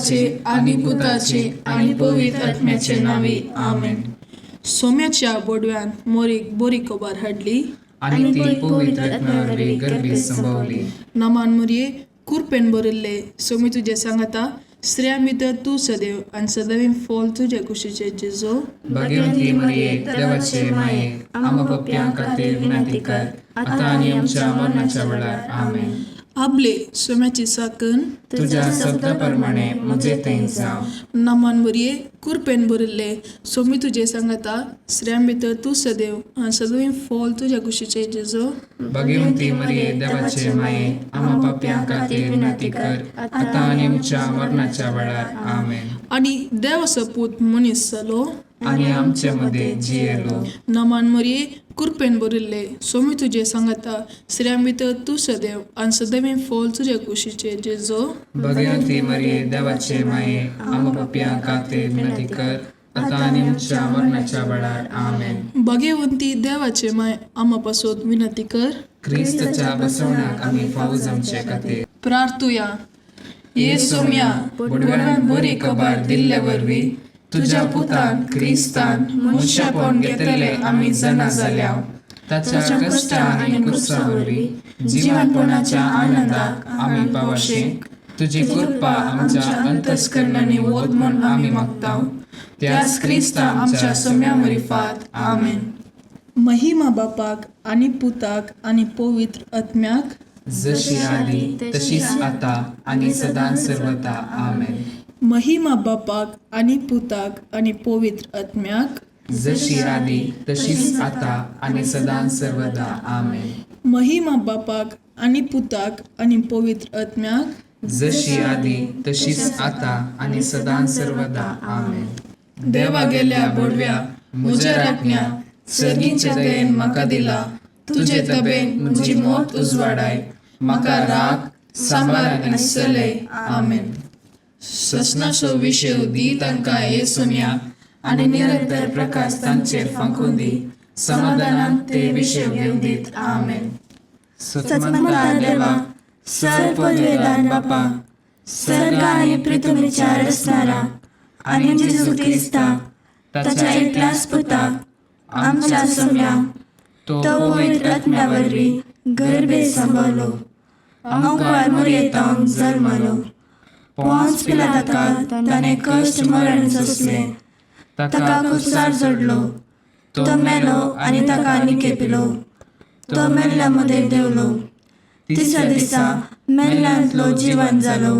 बापाचे आनी पुताचे आनी पवित्र आत्म्याचे नांवी, आमेन. सोम्याच्या बोडव्यान मोरीक बरी खबर हाडली आनी ती पवित्र आत्म्या वरवीं गर्भीत संभवली. नमान मुरये, कुरपेन भरिल्ले, सोमी तुजें सांगाता, स्त्रियां भितर तूं सदैव आनी सदैव फॉल तुजे कुशीचे जेजो. भाग्यवंती मरिये, देवाचे माये, आम्हा पापयां खातीर विनंती कर, आतां आनी आमच्या मरणाच्या वेळार. आमेन. आबले सोम्याची साकन तुज्या शब्दा प्रमाणे म्हजे थंय जावं. नमान मुरये, कुरपेन भरिल्ले, सोमी तुजें सांगाता, स्त्रियां भितर तूं सदैव आनी सदैव फॉल तुज्या कुशीचे जेजो. भाग्यवंती मरिये, देवाचे माये, आम्हा पापयां खातीर विनंती कर, आतां आनी आमच्या मरणाच्या वेळार. आमेन. आनी देवाचो पूत मनीस जालो आनी आमचे मदें जियेलो. नमान मरिये, कुरपेन भरिल्ले, सोमी तुजें सांगाता, स्त्रियां भितर तूं सदैव आनी सदैव फॉल तुज्या कुशीचे जेजो. भाग्यवंती मरिये, देवाचे माये, आम्हा पापयां खातीर विनंती कर, आतां आनी आमच्या मरणाच्या वेळार. आमेन. भाग्यवंती देवाचे माय, आमा पासत विनंती कर क्रिस्ताच्या बसवण्याक आमी फावो जावचे खातीर. प्रार्थुया. ये सोम्या, बोडव्यान बरी खबर दिल्ले वरवीं तुज्या पुतान क्रिस्तान मनशापण घेतले आमी जाणा जाल्या. ताच्या कश्टा आनी कुर्सा वरवीं जिवनपणाच्या आनंदाक आमी पावशे तुजी कृपा आमच्या अंतस्करणांनी वत म्हूण आमी मागता, त्याच क्रिस्ता आमच्या सोम्या मरिफात. आमेन. महिमा बापाक आनी पुताक आनी पवित्र आत्म्याक, जशी आदी तशीच आता आनी सदां सर्वता. आमेन. महिमा बापाक आनी पुताक आनी पवित्र आत्म्याक, जशी आदी तशीच आता आनी सदां सर्वदा. आमेन. महिमा बापाक आनी पुताक आनी पवित्र आत्म्याक, जशी आदी तशीच आता आनी सदां सर्वदा. आमेन. देवा गेल्या बोडव्या, म्हज्या राखण्या, सर्गीच्या दयेन म्हाका दिला तुजे तबेन म्हजी मोत उजवाडाय, म्हाका राग सांबार आनी चलय. आमेन. ससनाचो विशय दी तांकां हे सोम्या आनी निरंतर प्रकाश तांचेर फांकून दी, समाधानान ते विशय घेवन दीत. आमेन. सतमंता देवा, सर पदवेदार बापा, सर्ग आनी पृथ्वीच्या रचणारा आनी जेजू क्रिस्ता ताच्या एकल्याच पुता आमच्या सोम्या, तो तो पवित्र आत्म्या वरवीं गर्भे संभवलो, अंकुर मुरयेतावन जल्मलो, पोंच पिलाताका ताणें कश्ट मरण सोंसलें, ताका कुसार जोडलो, तो मेलो आनी ताका निकेपिलो, तो मेल्ल्या मदें देंवलो, तिसऱ्या दिसा मेल्ल्यांतलो जिवन जालो,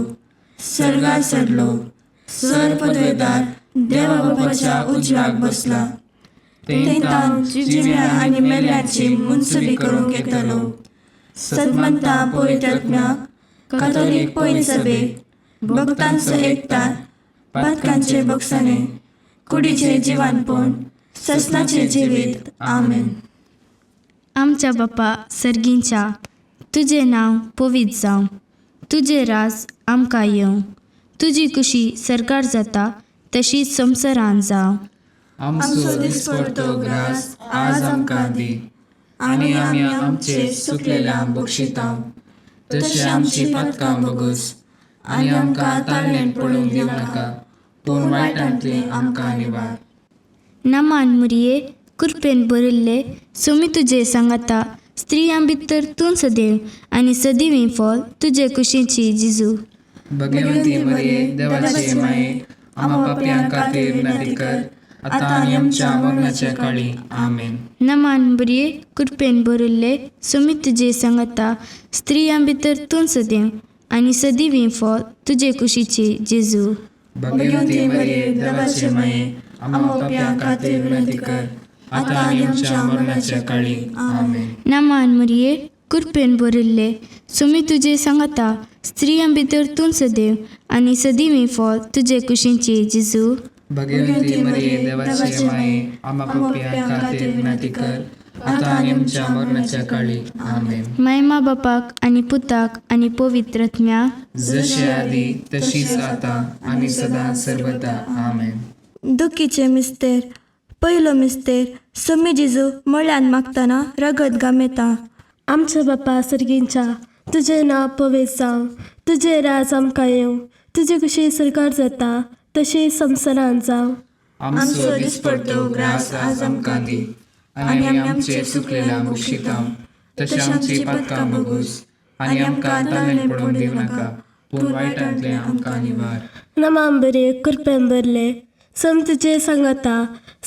सर्गार चडलो, सर पदवेदार देवा बापाच्या उजव्याक बसला, थंय जिव्या आनी मेल्ल्याची मुनसुबी करूंक येतलो. सतमंता पवित्र आत्म्याक, कातोलीक पवित्र सभेक, भक्तांचो एकतार, पातकांचे बक्षाणे, कुडीचे जिवानपण, ससनाचे जिवीत. आमेन. आमच्या बापा सर्गींच्या, तुजें नांव पवित्र जावं, तुजें राज आमकां येवं, तुजी कुशी सरकार जाता तशी संवसारान जावं. आमचो दिसपडतो ग्रास आज आमकां दी, आनी आमी आमचे सुकलेल्या बक्षितांव, तशें आमची पातकां बगस, आनी आमकां ताळणेन पडूंक दिवं नाका, पूण वायटांतलें आमकां निवार. नमान मुरये, कुरपेन भरिल्ले, सोमी तुजे सांगाता, स्त्रियां भितर तूं सदैव आनी सदैव फॉल तुजे कुशीची जिजू. भगवंती मरिये, देवाचे माये, आम्हा पापयां खातीर विनंती कर, आतां आनी आमच्या मरणाच्या काळी. आमेन. नमान बरये, कृपेन भरिल्ले, सोमी तुजे सांगाता, स्त्रियां भितर तूं सदैव आनी सदैव फॉल तुजे कुशीची जेजू. भगवंती मरिये, देवाचे माये, आम्हा पापयां खातीर विनंती कर, आतां आनी आमच्या मरणाच्या काळी. आमेन. नमान मरिये, कृपेन भरिल्ले, सोमी तुजे सांगाता, स्त्रियां भितर तूं सदैव आनी सदैव फॉल तुजे कुशीची जेजू. भगवंती मरिये, देवाचे माये, आम्हा पापयां खातीर विनंती कर, आतां आनी आमच्या मरणाच्या काळी. आमेन. मायमा बापाक आनी पुताक आनी पवित्र आत्म्याक, जशी आदी तशीच आतां आनी सदां सर्वदा. आमेन. दुखीचे मिस्तेर. पयलो मिस्तेर. सोमी जेजू मळ्यान मागतना रगत गामेता. आमच्या बापा सर्गींच्या, तुजें नांव पवित्र जावं, तुजें राज आमकां येवं, तुजे कशी सरकार जाता तशें संवसारांत जावं. आमचो दिसपडतो ग्रास आज आमकां दी आनी आमी आमचे चुकलेल्या बक्षितांव तशें आमची पातकां बगूस आनी आमकां ताणें पडून दिवं नाका पूण वायटांतलें आमकां निवार. नमाम बरे कृपेन भरले सम तुजे सांगाता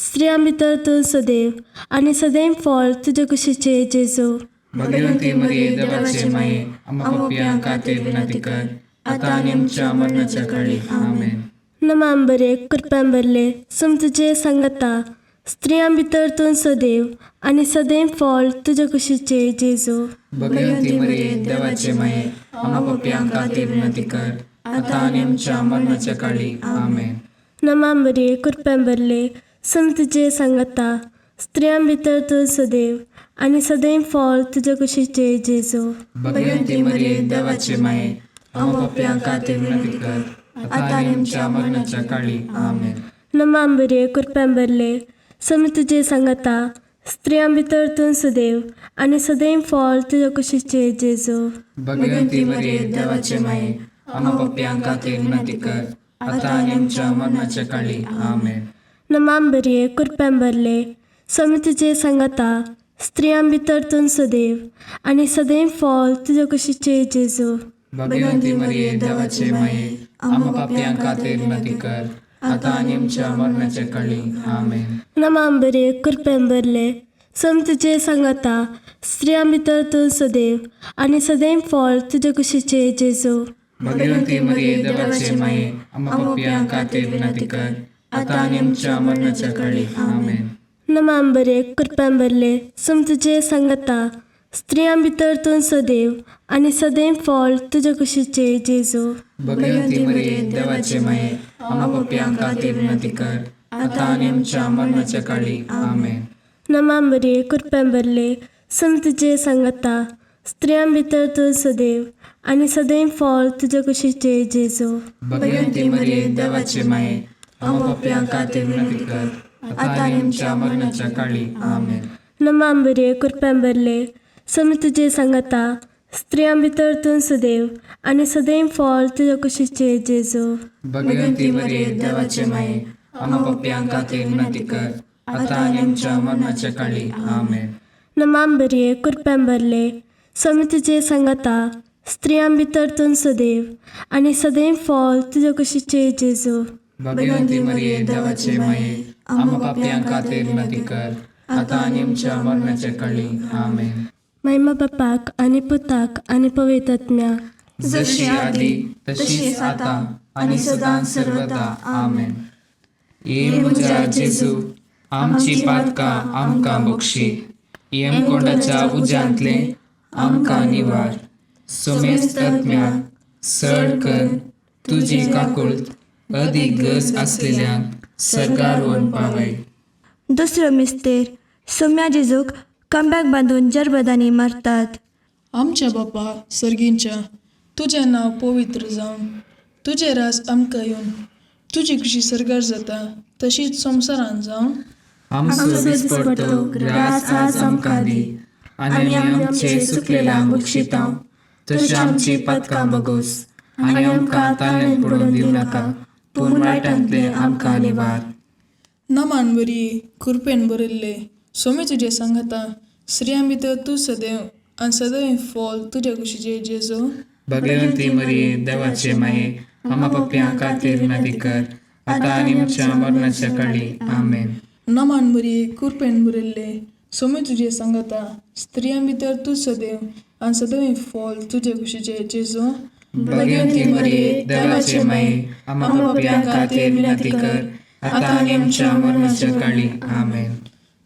स्त्रियां भितर तूं सदैव आनी सदैव फळ तुजे कुशीचे जेजू. भगवंती मरिये देवाचे माये आम्हा पापयां खातीर विनंती कर आतां आनी आमच्या मरणाच्या काळी. आमेन. नमाम बरे कृपेन भरले सम तुजे सांगाता स्त्रियां भितर तूं सदैव आनी सदैव फळ तुजे कुशीचे जेजू. भगवंती मरिये देवाचे माये आम्हा पापयां खातीर विनंती कर आतां आनी आमच्या मरणाच्या काळी. आमेन. नमाम बरे कृपेन भरले सम तुजे सांगाता स्त्रियां भितर तूं सदैव आनी सदैव फळ तुजे कुशीचे जेजू. भगवंती मरिये देवाचे माये आम्हा पापयां खातीर विनंती कर आतां आनी आमच्या मरणाच्या काळी. आमेन. नमाम बरे कृपेन भरले सम तुजे सांगाता स्त्रियां भितर तूं सदैव आनी सदैव फळ तुजे कुशीचे जेजू. भगवंती मरिये देवाचे माये आम्हा पापयां खातीर विनंती कर आतां आनी आमच्या मरणाच्या काळी. आमेन. नमाम बरे कृपेन भरले सम तुजे सांगाता स्त्रियां भितर तूं सदैव आनी सदैव फळ तुजे कुशीचे जेजू. भगवंती मरिये देवाचे माये आम्हा पापयां खातीर विनंती कर आतां आनी आमच्या मरणाच्या काळी. आमेन. नमाम बरे कृपेन भरले सम तुजे सांगाता स्त्रियां भितर तूं सदैव आनी सदैव फळ तुजे कुशीचे जेजू. भगवंती मरिये देवाचे माये आम्हा पापयां खातीर विनंती कर आतां आनी आमच्या मरणाच्या काळी. आमेन. नमाम बरे कृपेन भरले सम तुजे सांगाता स्त्रियां भितर तूं सदैव आनी सदैव फळ तुजे कुशीचे जेजू. भगवंती मरिये देवाचे माये आम्हा पापयां खातीर विनंती कर आतां आनी आमच्या मरणाच्या काळी. आमेन. नमाम बरे कृपेन भरले सम तुजे सांगाता स्त्रियां भितर तूं सदैव आनी सदैव फळ तुजे कुशीचे जेजू. भगवंती मरिये देवाचे माये आम्हा पापयां खातीर विनंती कर आतां आनी आमच्या मरणाच्या काळी. आमेन. नमाम बरे कृपेन भरले सम तुजे सांगाता स्त्रियां भितर तूं सदैव आनी सदैव फळ तुजे कुशीचे जेजू. भगवंती मरिये देवाचे माये आम्हा पापयां खातीर विनंती कर आतां आनी आमच्या मरणाच्या काळी. आमेन. नमाम बरे कृपेन भरले सम तुजे सांगाता स्त्रियां भितर तूं सदैव आनी सदैव फळ तुजे कुशीचे जेजू. भगवंती मरिये देवाचे माये आम्हा पापयां खातीर विनंती कर आतां आनी आमच्या मरणाच्या काळी. आमेन. महिमा बापाक आनी पुताक आनी पवित्र आत्म्याक, जशी आदी तशीच आतां आनी सदां सर्वदा. आमेन. ये म्हज्या जेजू आमची पातकां आमकां बक्षी यमकोंडाच्या उज्यांतलें आमकां निवार सोमेस्त आत्म्याक सड कर तुजी काकुळट अदीक गरज आसलेल्यांक सरकार व्हरून पावय. दुसरो मिस्तेर सोम्या जेजूक कमब्याक बांदून जरबदांनी मारतात. आमच्या बापा सर्गींच्या तुजें नांव पवित्र जावं, तुजें राज आमकां येवन, तुजी खुशी सर्गार जाता तशीच संवसारांत जावं. आमचो दिसपडतो ग्रास आज आमकां दी आनी आमी आमचे चुकलेल्यांक बक्षितांव तशें आमची पातकां बगोस आनी आमकां ताणें पडून दिवं नाका पूण वायटांतलें आमकां निवार. नमान बरी कृपेन भरिल्ले सोमी तुजें सांगाता स्त्रियां भितर तूं सदैव आनी सदैव फळ तुज्या कुशीचे जेजू. भगवंती मरिये देवाचे माये आम्हा पापयां खातीर विनंती कर आतां आनी आमच्या मरणाच्या काळी. आमेन. नमान बरी कृपेन भरिल्ले सोमी तुजें सांगाता स्त्रियां भितर तूं सदैव आनी सदैव फळ तुजे कुशीचे जेजू. भगवंती मरिये देवाचे माये आम्हा पापयां खातीर विनंती कर आतां आनी आमच्या मरणाच्या काळी. आमेन.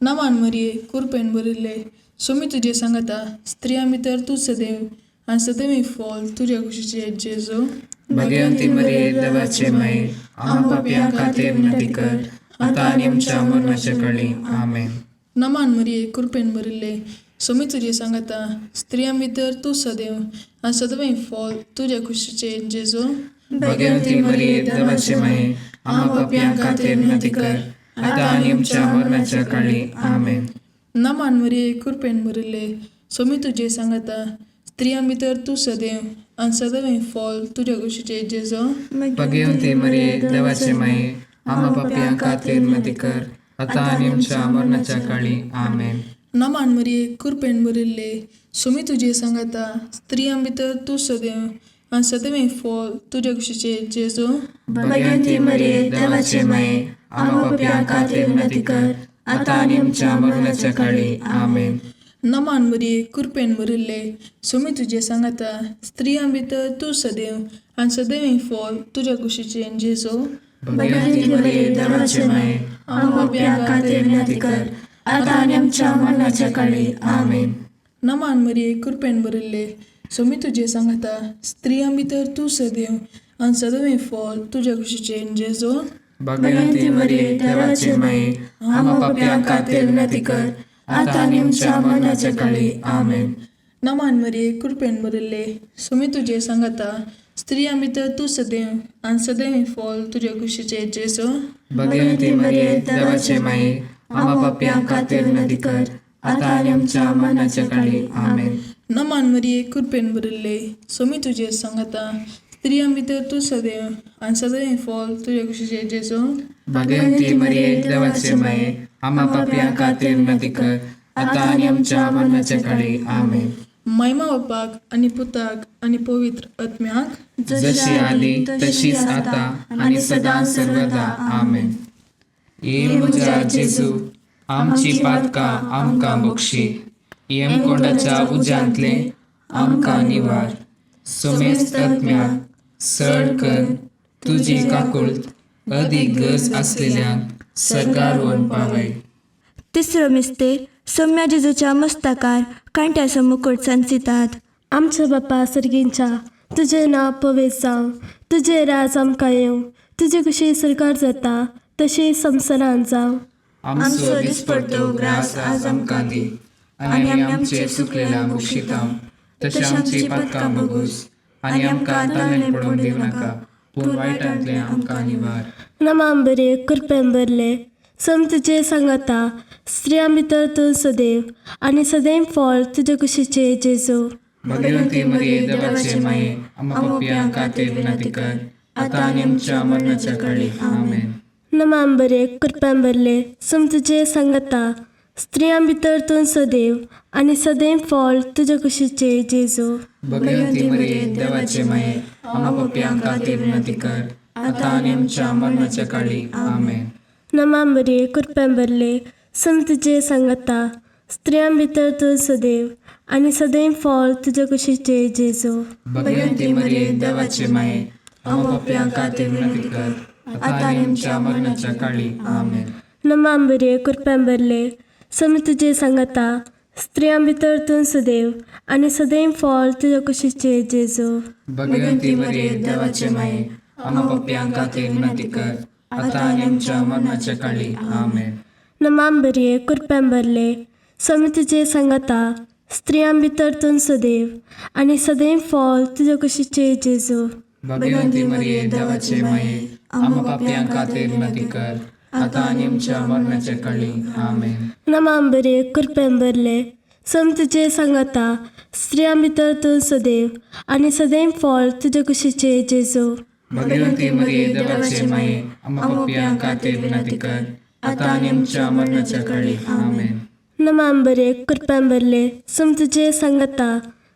नमान मरिये कृपेन भरिल्ले सोमी तुजें सांगाता स्त्रियां भितर तूं सदैव आनी सदैव फळ तुज्या कुशीचे जेजू. भगवंती मरिये देवाचे माये आम्हा पापयां खातीर विनंती कर आतां आनी आमच्या मरणाच्या काळी. आमेन. नमान मरिये कृपेन भरिल्ले सोमी तुजें सांगाता स्त्रियां भितर तूं सदैव आनी सदैव फळ तुज्या कुशीचे जेजू. भगवंती मरिये देवाचे माये आम्हा पापयां खातीर विनंती कर आतां आनी आमच्या मरणाच्या काळी. आमेन. नमान मरिये कृपेन भरिल्ले सोमी तुजें सांगाता स्त्रियां भितर तूं सदैव आनी सदैव फॉल तुज्या कुशीचे जेजो. भगवती मरिये, देवाचे माये, आम्हा पापयां खातीर विनंती कर, आतां आनी आमच्या मरणाच्या काळी. आमेन. नमान मरिये, कृपेन भरिल्ले, सुमी तुजे सांगाता, स्त्रियां भितर तूं सदैव आनी सदैव फॉल तुज्या कुशीचे जेजो. भगवती मरिये, देवाचे माये, आम्हा पापयां खातीर विनंती कर, आतां आनी आमच्या मरणाच्या काळी. आमेन. नमान मरिये, कृपेन भरिल्ले, सुमी तुजे सांगाता, स्त्रियां भितर तूं सदैव आनी सदैव फॉल तुज्या कुशीचे जेजो. भगवती मरिये, देवाचे माये, आम्हा पापयां खातीर विनंती कर, आतां आनी आमच्या मरणाच्या काळी. आमेन. नमान मरिये, कृपेन भरिल्ले, सोमी तुजे सांगाता, स्त्रियां भितर तूं सदैव आनी सदैव फॉल तुज्या कुशीचे जेजो. भगवती मरिये, देवाचे माये, आम्हा पापयां खातीर विनंती कर, आतां आनी आमच्या मरणाच्या काळी. आमेन. नमान मरिये, कृपेन भरिल्ले, सोमी तुजे सांगाता, स्त्रियां भितर तूं सदैव आनी सदैव फॉल तुज्या कुशीचे जेजो. भगवती मरिये, देवाचे माये, आम्हा पापयां खातीर विनंती कर, आतां आनी आमच्या मरणाच्या काळी. आमेन. नमान मरिये, कृपेन भरिल्ले, सोमी तुजे सांगाता, स्त्रियां भितर तूं सदैव आनी सदैव फॉल तुज्या कुशीचे जेजो. भगवती मरिये, देवाचे माये, आम्हा पापयां खातीर विनंती कर, आतां आनी आमच्या मरणाच्या काळी. आमेन. महिमा बापाक आनी पुताक आनी पवित्र आत्म्याक, जशी आदी तशीच आता आनी सदां सर्वदा. आमेन. ये म्हज्या जेजू, आमची पातकां आमकां बक्षी, यमकोंडाच्या उज्यांतले आमकां निवार, सोमेस्त आत्म्याक सड कर तुजी काकुळट अदीक गरज आसलेल्यांक सर्गार व्हरून पावय. तिसरो मिस्तेर सोम्या जेजूच्या मस्तकार कांट्याचो मुकुट सांचितात. आमच्या बापा सर्गींच्या, तुजें नांव पवित्र जावं, तुजें राज आमकां येवं, तुजी कुशी सरकार जाता तशी संवसारांत जावं. आमचो दिसपडतो ग्रास आज आमकां दी, आनी आमी आमचे चुकलेल्या बक्षिता तशें आमची पातकां बगूस, आनी आमकां ताणें पडोवंक दिवं नाका, पूण वायटांतलें आमकां निवार. नमाम बरे, कृपेन भरले, सम तुजे सांगाता, स्त्रियां भितर तूं सदैव आनी सदैव फळ तुजे कुशीचे जेजू. भगवती मरिये, देवाचे माये, आम्हा पापयां खातीर विनंती कर, आतां आनी आमच्या मरणाच्या काळी. आमेन. नमाम बरे, कृपेन भरले, सम तुजे सांगाता, स्त्रियां भितर तूं सदैव आनी सदैव फळ तुजे कुशीचे जेजू. भगवती मरिये, देवाचे माये, आम्हा पापयां खातीर विनंती कर, आतां आनी आमच्या मरणाच्या काळी. आमेन. नमाम बरे, कृपेन भरले, सम तुजे सांगाता, स्त्रियां भितर तूं सदैव आनी सदैव फळ तुजे कुशीचे जेजू. भगवती मरिये, देवाचे माये, आम्हा पापयां खातीर विनंती कर, आतां आनी आमच्या मरणाच्या काळी. आमेन. नमाम बरे, कृपेन भरले, सम तुजे सांगाता, स्त्रियां भितर तूं सदैव आनी सदैव फळ तुजे कुशीचे जेजू. भगवती मरिये, देवाचे माये, आम्हा पापयां खातीर विनंती कर, आतां आनी आमच्या मरणाच्या काळी. आमेन. नमाम बरे, कृपेन भरले, सम तुजे सांगाता, स्त्रियां भितर तूं सदैव आनी सदैव फळ तुजे कुशीचे जेजू. भगवती मरिये, देवाचे माये, आम्हा पापयां खातीर विनंती कर, आतां आनी आमच्या मरणाच्या काळी. आमेन. नमाम बरे, कृपेन भरले, सम तुजे सांगाता, स्त्रियां भितर तूं सदैव आनी सदैव फळ तुजे कुशीचे जेजू. भगवती मरिये, देवाचे माये, आम्हा पापयां खातीर विनंती कर, आतां आनी आमच्या मरणाच्या काळी. आमेन. नमाम बरे, कृपेन भरले, सम तुजे सांगाता,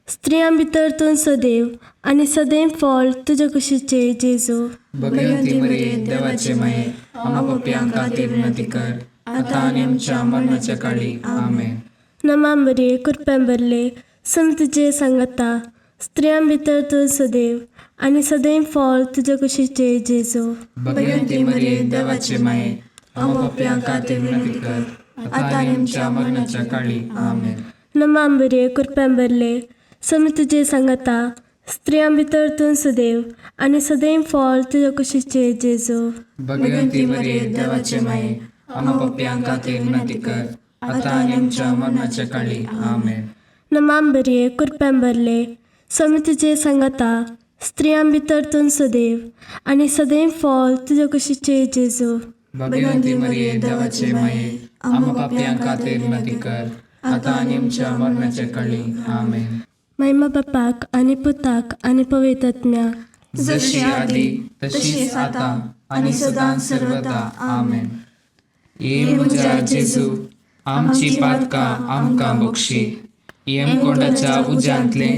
स्त्रियां भितर तूं सदैव आनी सदैव फळ तुजे कुशीचे जेजू. भगवती मरिये, देवाचे माये, आम्हा पापयां खातीर विनंती कर, आतां आनी आमच्या मरणाच्या काळी. आमेन. नमाम बरे, कृपेन भरले, सम तुजे सांगाता, स्त्रियां भितर तूं सदैव आनी सदैव फळ तुजे कुशीचे जेजू. भगवती मरिये, देवाचे माये, आम्हा पापयां खातीर विनंती कर, आतां आनी आमच्या मरणाच्या काळी. आमेन. नमाम बरे, कृपेन भरले, सम तुजे सांगाता, स्त्रियां भितर तूं सदैव आनी सदैव फळ तुजे कुशीचे जेजू. भगवती मरिये, देवाचे माये, आम्हा पापयां खातीर विनंती कर, आतां आनी आमच्या मरणाच्या काळी. आमेन. नमाम बरे, कृपेन भरले, सम तुजे सांगाता, स्त्रियां भितर तूं सदैव आनी सदैव फळ तुजे कुशीचे जेजू. भगवती मरिये, देवाचे माये, आम्हा पापयां खातीर विनंती कर, आतां आनी आमच्या मरणाच्या काळी. आमेन. महिमा बापाक आनी पुताक आनी पवित्र आत्म्याक. जशी आदी तशीच आता आनी सदां सर्वदा. आमेन. ये म्हज्या जेजू, आमची पातकां आमकां बक्षी, यमकोंडाच्या उज्यांतले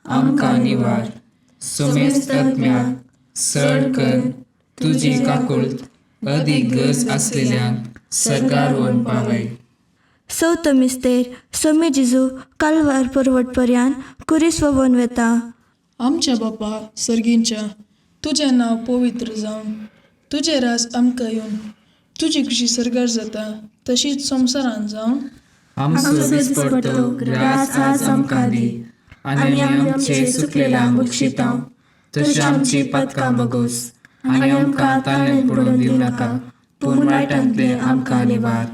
आमकां निवार, सुमेस्त आत्म्याक सड कर तुजी काकुळट अदीक गरज आसलेल्यांक सरकार वन पावय. चवथो मिस्तेर सोमी जेजू कालवार पर्वट पर्यान कुरीस ववन वेता. आमच्या बापा सर्गींच्या, तुजें नांव पवित्र जावं, तुजें राज आमकां येवन, तुजी खुशी सर्गार जाता तशीच संवसारान जावं. आमचो दिसपडतो ग्रास आज आमकां दी आनी आमी आमचे सुकलेल्यांक बक्षिता तशी आमची पातकां बगोस आनी आमकां ताळ्यांत पडून दिवं नाका, पूण वायटांतले आमकां निवार.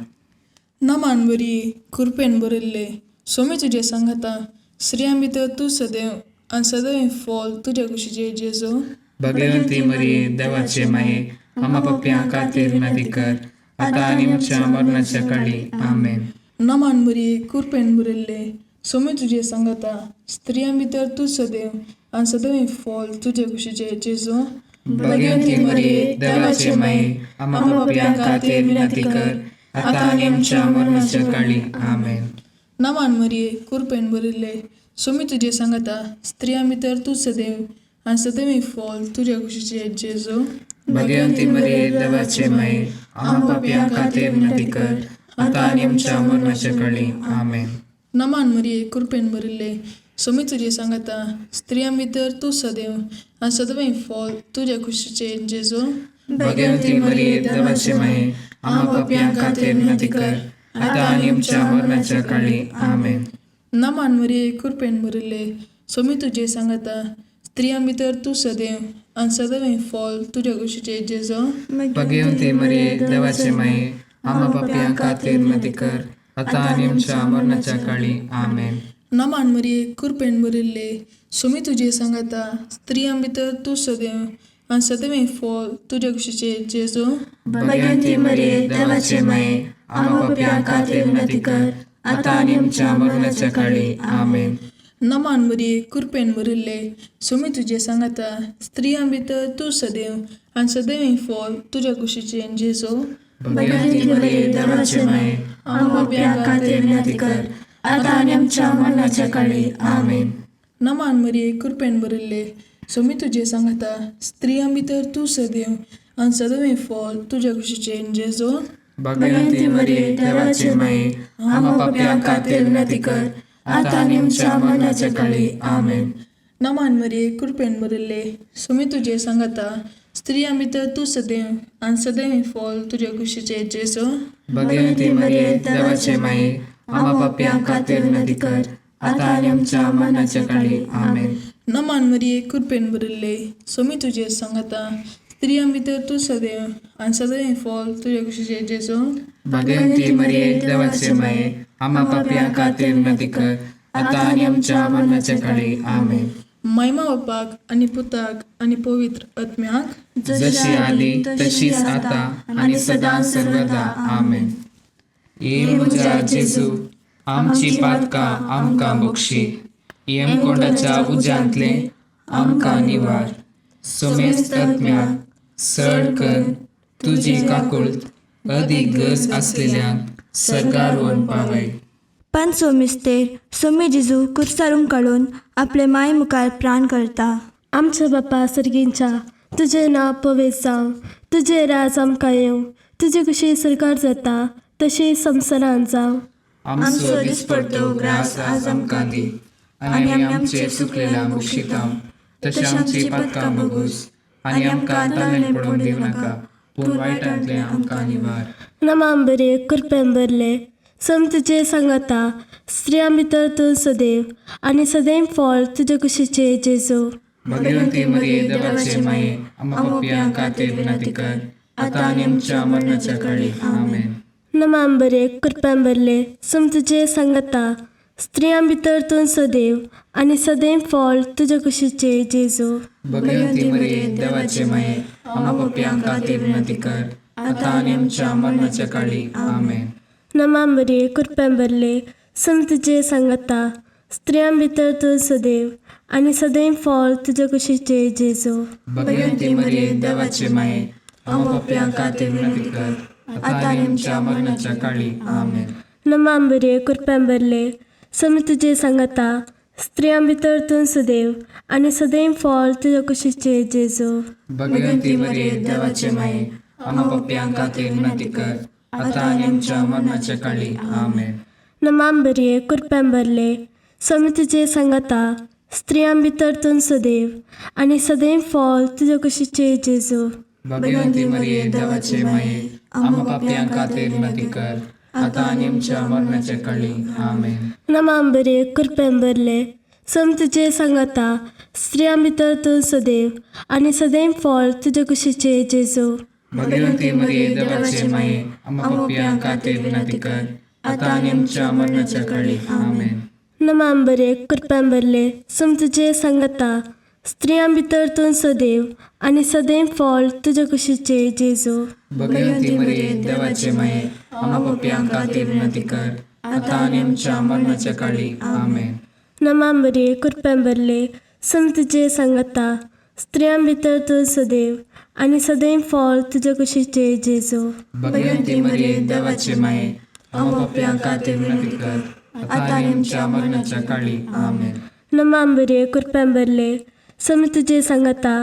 नमान बरी कृपेन भरिल्ले, सोमी तुजें सांगाता, स्त्रियां भितर तूं सदैव आनी सदैव फॉल तुज्या कुशीचे जेजू. भगवंती मरिये, देवाचे माये, आमा पप्प्यां खातीर विनंती कर, आतां आनी आमच्या मरणाच्या काळी. आमेन. नमान बरी कृपेन भरिल्ले, सोमी तुजें सांगाता, स्त्रियां भितर तूं सदैव आनी सदैव फॉल तुज्या कुशीचे जेजू. भगवंती मरिये, देवाचे माये, आमा पप्प्यां खातीर विनंती कर, आतां आनी आमच्या मरणाच्या काळी. आमेन. नमान मरिये कृपेन भरिल्ले, सोमी तुजें सांगाता, स्त्रियां भितर तूं सदैव आनी सदैव फॉल तुज्या कुशीचे जेजू. भगवंती मरिये, देवाचे माये, आमा पापयां खातीर विनंती कर, आतां आनी आमच्या मरणाच्या काळी. आमेन. नमान मरिये कृपेन भरिल्ले, सोमी तुजें सांगाता, स्त्रियां भितर तूं सदैव आनी सदैव फॉल तुज्या कुशीचे जेजू. भगवंती मरिये, देवाचे माये, आमा पापयां खातीर विनंती कर, आतां आनी आमच्या मरणाच्या काळी. आमेन. नमान मरिये कृपेन भरिल्ले, सोमी तुजें सांगाता, स्त्रियां भितर तूं सदैव आनी सदैव फॉल तुज्या कुशीचे जेजू. भगवंती मरिये, देवाचे माये, आमा पापयां खातीर विनंती कर, आतां आनी आमच्या मरणाच्या काळी. आमेन. नमान मरिये कृपेन भरिल्ले, सोमी तुजें सांगाता, स्त्रियां भितर तूं सदैव आनी सदैव फॉल तुज्या कुशीचे जेजू. भगवंती मरिये, देवाचे माये, आमा पापयां खातीर विनंती कर, आतां आनी आमच्या मरणाच्या काळी. आमेन. नमान मरिये कृपेन भरिल्ले, सोमी तुजें सांगाता, स्त्रियां भितर तूं सदैव आनी सदैव फॉल तुज्या कुशीचे जेजू. भगवंती मरिये, देवाचे माये, आमा पापयां खातीर विनंती कर, आतां आनी आमच्या मरणाच्या काळी. आमेन. नमान मरिये कृपेन भरिल्ले, सोमी तुजें सांगाता, स्त्रियां भितर तूं सदैव आनी सदैव फॉल तुज्या कुशीचे जेजू. भगवंती मरिये, देवाचे माये, आमा पापयां खातीर विनंती कर, आतां आनी आमच्या मरणाच्या काळी. आमेन. नमान मरिये कृपेन भरिल्ले, सोमी तुजें सांगाता, स्त्रियां भितर तूं सदैव आनी सदैव फॉल तुज्या कुशीचे जेजू. भगवंती मरिये, देवाचे माये, आमा पापयां खातीर विनंती कर, आतां आनी आमच्या मरणाच्या काळी. आमेन. नमान मरिये कृपेन भरिल्ले, सोमी तुजें सांगाता, स्त्रियां भितर तूं सदैव आनी सदैव फॉल तुज्या कुशीचे जेजू. भगवंती मरिये, देवाचे माये, आमा पापयां खातीर विनंती कर, आतां आनी आमच्या मरणाच्या काळी. आमेन. महिमा बापाक आनी पुताक आनी पवित्र आत्म्याक, जशी आदी तशीच आता आनी सदां सर्वदा. आमेन. ये म्हज्या जेजू, आमची पातकां आमकां बक्षी, यमकोंडाच्या उज्यांतले आमकां निवार, सुमेस्त आत्म्याक सड कर तुजी काकुळट अदीक गरज आसलेल्यांक सर्गार पावय. पांचवो मिस्तेर सोमी जेजू कुर्सारून काडून आपले माय मुखार प्राण करता. आमच्या बापा सर्गींच्या, तुजें नांव पवित्र जावं, तुजें राज आमकां येवं, तुजी कशी सरकार जाता तशी संवसारांत जावं. आमचो दिसपडतो ग्रास आज आमकां दी आनी आमी आमचे सुकलेल्या बक्षिता तशें आमची पातकां बगूस आनी आमकां ताळें पडून दिवं नाका, पूण वायटांतलें आमकां निवार. नमाम बरे कृपेन भरले, सम तुजे सांगाता, स्त्रियां भितर तूं सदैव आनी सदैव फळ तुजे कुशीचे जेजू. भगवंती मरिये, देवाचे माये, आम्हा पापयां खातीर विनंती कर, आतां आनी आमच्या मरणाच्या काळी. आमेन. नमाम बरे कृपेन भरले, सम तुजे सांगाता, स्त्रियां भितर तूं सदैव आनी सदैव फळ तुजे कुशीचे जेजू. भगवंती मरिये, देवाचे माये, आम्हा पापयां खातीर विनंती कर, आतां आनी आमच्या मरणाच्या काळी. आमेन. नमाम बरे कृपेन भरले, सम तुजे सांगाता, स्त्रियां भितर तूं सदैव आनी सदैव फळ तुजे कुशीचे जेजू. भगवंती मरिये, देवाचे माये, आम्हा पाप्यां खातीर विनंती कर, आता आनी आमच्या मरणाच्या काळी. आमेन. नमा मरिये, कृपेन भरले, स्वामी तुजे सांगाता, स्त्रियां भितर तूं सदैव आनी सदैव फळ तुजे कुशीचे जेजू. भगवंती मरिये, देवाचे माये, आम्हा पाप्यां खातीर विनंती कर, आता आनी आमच्या मरणाच्या काळी. आमेन. नमा मरिये, कृपेन भरले, स्वामी तुजे सांगाता, स्त्रियां भितर तूं सदैव आनी सदैव फळ तुजे कुशीचे जेजू. भगवंती मरिये, देवाचे माये, आम्हा पाप्यां खातीर विनंती कर, आता आनी आमच्या मरणाच्या काळी. आमेन. नमा मरिये, कृपेन भरले, स्वामी तुजे सांगाता, स्त्रियां भितर तूं सदैव आनी सदैव फळ तुजे कुशीचे जेजू. भगवंती मरिये, देवाचे माये, आम्हा पाप्यां खातीर विनंती कर, आता आनी आमच्या मरणाच्या काळी. आमेन. नमा मरिये, कृपेन भरले, स्वामी तुजे सांगाता, स्त्रियां भितर तूं सदैव आनी सदैव फळ तुजे कुशीचे जेजू. भगवंती मरिये, देवाचे माये, आम्हा पाप्यां खातीर विनंती कर, आता आनी आमच्या मरणाच्या काळी. आमेन. नमा मरिये, कृपेन भरले, स्वामी तुजे सांगाता, स्त्रियां भितर तूं सदैव आनी सदैव फळ तुजे कुशीचे जेजू. भगवंती मरिये, देवाचे माये, आम्हा पाप्यां खातीर विनंती कर, आता आनी आमच्या मरणाच्या काळी. आमेन. नमा मरिये, कृपेन भरले, स्वामी तुजे सांगाता,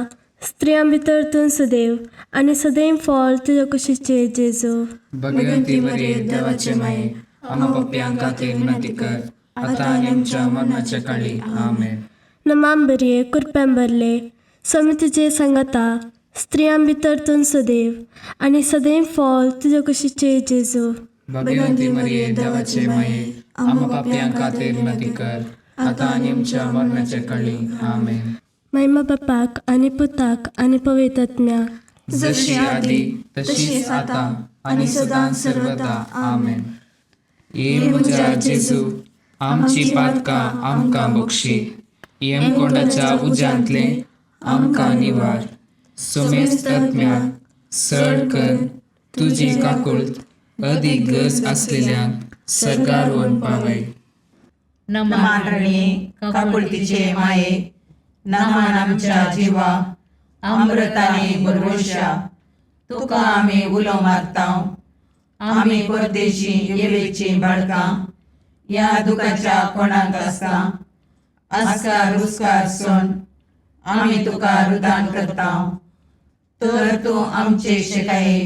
स्त्रियां भितर तूं सदैव आनी सदैव फळ तुजे कुशीचे जेजू. भगवंती मरिये, देवाचे माये, आम्हा पाप्यां खातीर विनंती कर, आता आनी आमच्या मरणाच्या काळी. आमेन. नमा मरिये, कृपेन भरले, स्वामी तुजे सांगाता, स्त्रियां भितर तूं सदैव आनी सदैव फळ तुजे कुशीचे जेजू. भगवंती मरिये, देवाचे माये, आम्हा पाप्यां खातीर विनंती कर, आता आनी आमच्या मरणाच्या काळी. आमेन. महिमा बापाक आनी पुताक आनी पवित्र आत्म्याक, जशी आदी तशीच आता आणि सदां सर्वदा. आमेन. ये म्हज्या जेजू, आमची पातकां आमकां बक्षी, येमकोंडाच्या उज्यांतले आमकां निवार, सोमेस्त आत्म्याक सड कर तुजी काकुळत अदीक गरज आसलेल्यांक सर्गार व्हरून पावय. नमान काकुळतीचे माये, नमान आमच्या जिवा अमृताने बरवशा, तुका आमी उलो मारता. आमी परदेशी येवेची बाळकां ह्या दुखाच्या कोणाक आसता आस्कार रुस्कार सोन आमी तुका रुदान करता. तर तूं आमचे शेकाये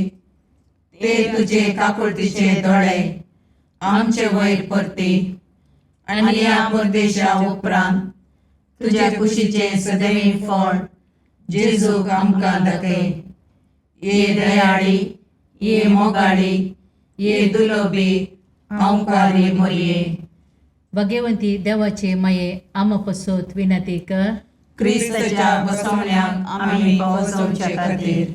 ते तुजे काकुळतीचे दोळे आमचे वयर परती आनी ह्या परदेशा उपरांत तुज्या कुशीचें सदैव फळ जेजूक आमकां दाखय. ये दयाळी, ये मोगाळी, ये दुलोबी आंवकारी मोरये, भगवंती देवाचे माये, आमा पसत विनंती कर. क्रिस्ताच्या बसवण्याक आमी पावसवचे खातीर.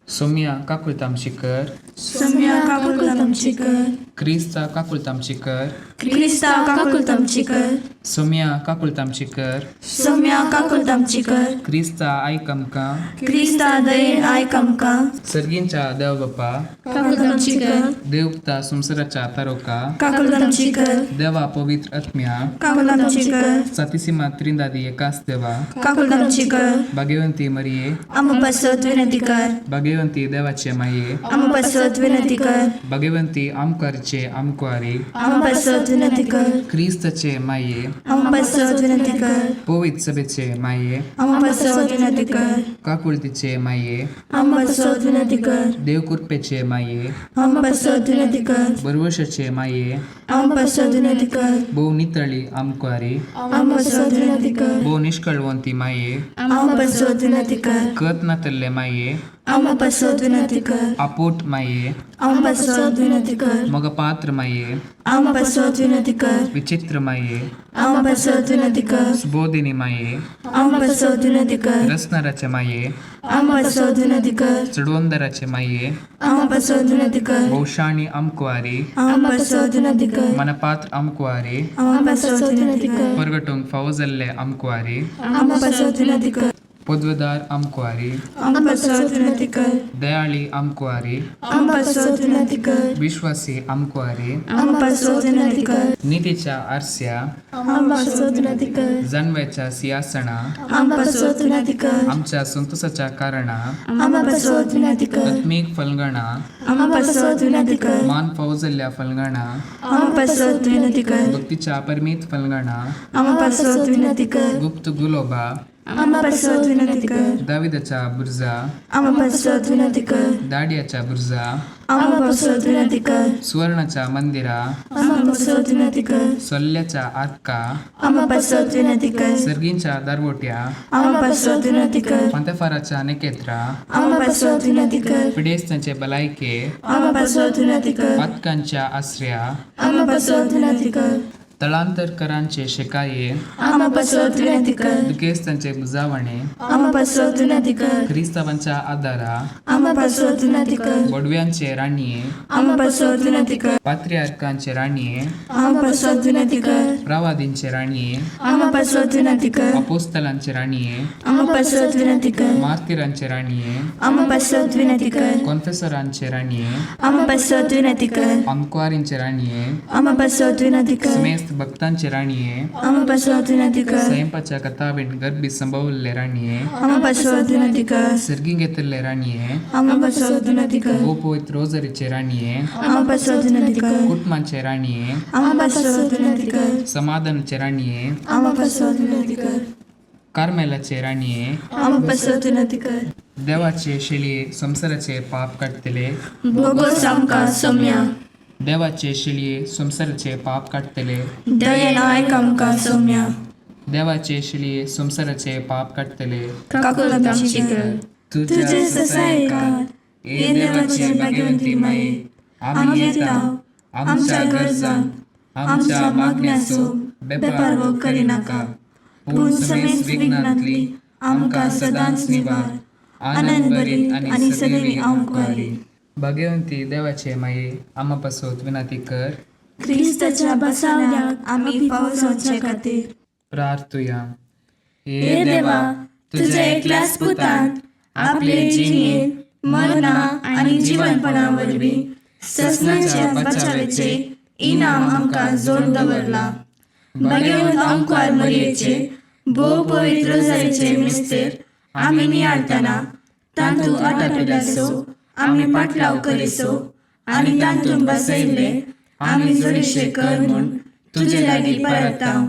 सोम्या काकुळत आमची कर. सोम्या काकुळत आमची कर. क्रिस्ता काकुळत आमची कर. क्रिस्ता काकुळत आमची कर. सोम्या काकुळत आमची कर. सोम्या काकुळत आमची कर. क्रिस्ता आयक आमकां. क्रिस्ता दयेन आयक आमकां. सर्गींच्या देव बापा, काकुळत आमची कर. देवता संवसाराच्या तारोका, काकुळत आमची कर. देवा पवित्र आत्म्या, काकुळत आमची कर. सातीसीमा त्रिंदादी एकाच देवा, काकुळत आमची कर. भाग्यवंती मरिये, आमा पासत विनंती कर. भाग्यवंती देवाचे माये, आमा पासत विनंती कर. भाग्यवंती आमकारचे आमकुवारी, आमा पासत विनंती कर. क्रिस्ताचे माये, आमा पासत विनंती कर. पवित्र सभेचे माये, आमा पासत विनंती कर. काकुळतीचे माये, आमा पासत विनंती कर. देवकृपेचे माये, आमा पासत विनंती कर. बरवशाचे माये, आमा पासत विनंती कर. भोव नितळी आमकुवारी, आमा पासत विनंती कर. भोव निष्कळवंती माये, आमा पासत विनंती कर. कत नातल्ले माये, आमा पासत विनंती कर. आपोट माये, आमा पासत विनंती कर. मगपात्र माये, आमा पासत विनंती कर. विचित्र माये, आमा पासत विनंती कर. सुबोधिनी माये, आमा पासत विनंती कर. रसनाराचे माये, आमा पासत विनंती कर. चडवंदराचे माये, आमा पासत विनंती कर. भोवशाणी आमकुवारी, आमा पासत विनंती कर. मनपात्र आमकुवारी, आमा पासत विनंती कर. परगटूंक फावो जाल्ले आमकुवारी, आमा पासत विनंती कर. पदवेदार आमकुवारी, आमकां पासत विनंती कर. दयाळी आमकुवारी, आमकां पासत विनंती कर. विश्वासी आमकुवारी, आमकां पासत विनंती कर. नितीच्या आरस्या, आमकां पासत विनंती कर. जानव्याच्या सिंहासना, आमकां पासत विनंती कर. आमच्या संतोषाच्या कारणा, आमकां पासत विनंती कर. आत्मीक फलगणा, आमकां पासत विनंती कर. मान फौजल्ल्या फलगणा, आमकां पासत विनंती कर. भक्तीच्या परमीत फलगणा, आमकां पासत विनंती कर. गुप्त गुलोबा, आमकां पासत विनंती कर. दाविदाच्या बुर्जा, आमकां पासत विनंती कर. दाडियाच्या बुर्जा, आमकां पासत विनंती कर. सुवर्णाच्या मंदिरा, आमकां पासत विनंती कर. सोल्ल्याच्या आरका, आमकां पासत विनंती कर. सर्गींच्या दारवोट्या, आमकां पासत विनंती कर. पंतेफाराच्या नेकेत्रा, आमकां पासत विनंती कर. पिडेस्तांचे भलायके, आमकां पासत विनंती कर. पातकांच्या आसऱ्या, आमकां पासत विनंती कर. तळांतरकरांचे शेकाये, आमकां पासत विनंती कर. दुखेस्तांचे बुजावणे, आमकां पासत विनंती कर. क्रिस्तावांच्या आदारा, आमकां पासत विनंती कर. बोडव्यांचे राणये, आमकां पासत विनंती कर. पात्रियार्कांचे राणये, आमकां पासत विनंती कर. प्रवादींचे राणये, आमकां पासत विनंती कर. अपोस्तलांचे राणये, आमकां पासत विनंती कर. मार्तिरांचे राणये, आमकां पासत विनंती कर. कॉन्फेसरांचे राणये, आमकां पासत विनंती कर. अंकवारींचे राणये, आमकां पासत विनंती कर. समेस्त भक्तांचे राणये, आमकां पासत विनंती कर. स्वयंपाच्या कथावीण गर्भी संभवल्ले राणये, आमकां पासत विनंती कर. सर्गी घेतिल्ले राणये, आमकां पासत विनंती कर. गोपवित रोजरीचे राणये, आमकां पासत विनंती कर. कुटुंबाचे राणये, आमकां पासत विनंती कर. समाधानाचे राणये, आमकां पासत विनंती कर. कार्मेलाचे राणये, आमकां पासत विनंती कर. देवाचे शेळये संवसाराचे पाप काडटले, भोगोस आमकां सोम्या. देवाचे शेळये संवसाराचे पाप काडटले, दयेन आयक आमकां सोम्या. देवाचे शेळये संवसाराचे पाप काडटले, काकुळट आमची कर. तुझे ससायकार हे देवाचे भाग्यवंती माये, आमी येता आमच्या गरजांक आमच्या मागण्याचो बेपारवो करिनाका, पूण समेस्त विघ्नांतली आमकां सदांच निवार, आनंद भरीत आनी सदैवी आमकुवारी. भाग्यवंती देवाचे माये, आमा पासत विनंती कर. क्रिस्ताच्या बसावण्याक आमी फावो जावचे खातीर प्रार्थुया. हे देवा, तुझ्या एकल्याच पुतान आपले जिणेंत मरणा आनी जिवनपणा वरवीं ससनाच्या बचावेचे इनाम आमकां जोड दवरला. भाग्यवंत आमकार मरयेचे भोव पवित्र जायचे मिस्तेर आमी नियाळतना तांतूत आटापिल्याचो आमी पाटलाव करिसो आनी तांतूत बसयल्ले आमी जोडीशे कर म्हूण तुजे लागीं परताव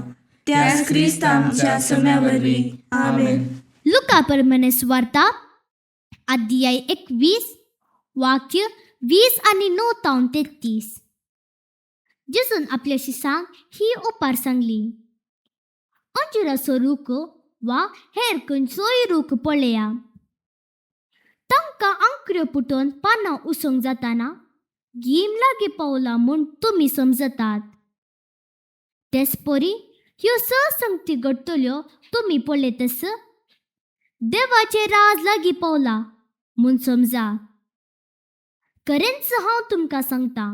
त्याच क्रिस्त आमच्या सोम्या वरवीं. आमेन. लुका परमने सुवार्ता अध्याय 21 वाक्य 20 आनी 9 तावन 33. जेजून आपल्या शिसांक ही ओपार सांगली, अंजुराचो रूख वा हेर खंयचोय रूख पळया, तांकां आंकऱ्यो पुटोवन पानां उसोंक जाताना गीम लागीं पावला म्हूण तुमी समजतात. तेच परी ह्यो स संगती घडटल्यो तुमी पळयतस देवाचें राज लागीं पावला म्हूण समजा. खरेंच हांव तुमकां सांगता,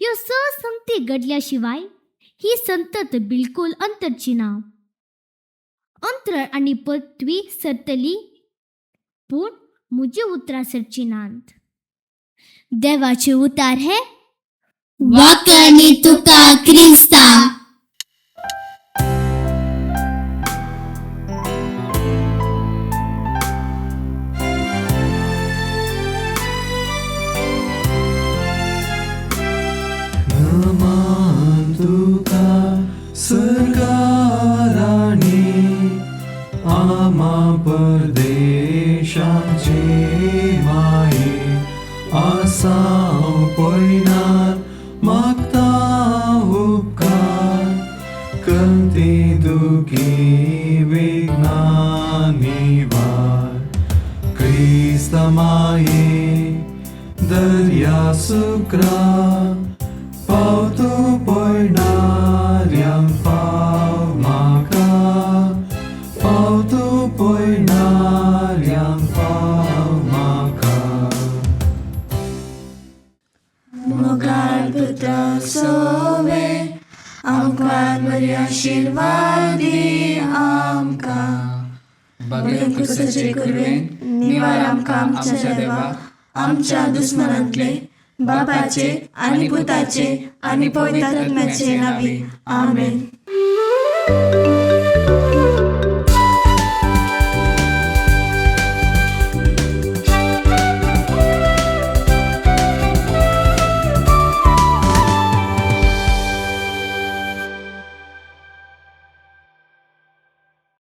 ह्यो स संगती घडल्या शिवाय ही संतत बिलकुल अंतरची ना. अंतराळ आनी पृथ्वी सरतली, पूण म्हजी उतरां सरची नात. देवाचे उतार हे वाकणी तुका क्रिस्ता. नमान तुका सर्गाराणी, आमा परदेशाचे माये, आसाव पयनार मागता उपकार, कंती दुखी विघ्ना निवार. क्रिस्त माये दर्या सुक्रा, पावतो पयणाऱ्यांक पाव म्हाका, पावतो पयणाऱ्यांक पाव म्हाका. मोगाळ पुता सोवे आमकां बरी आशिर्वाद दी आमकां. बगेर क्रिस्ताचे कुरवेन निवार आमकां आमच्या देवा आमच्या दुस्मनांतले बापाचे आनी पुताचे आनी पवित्र आत्म्याचे नांवी. आमेन.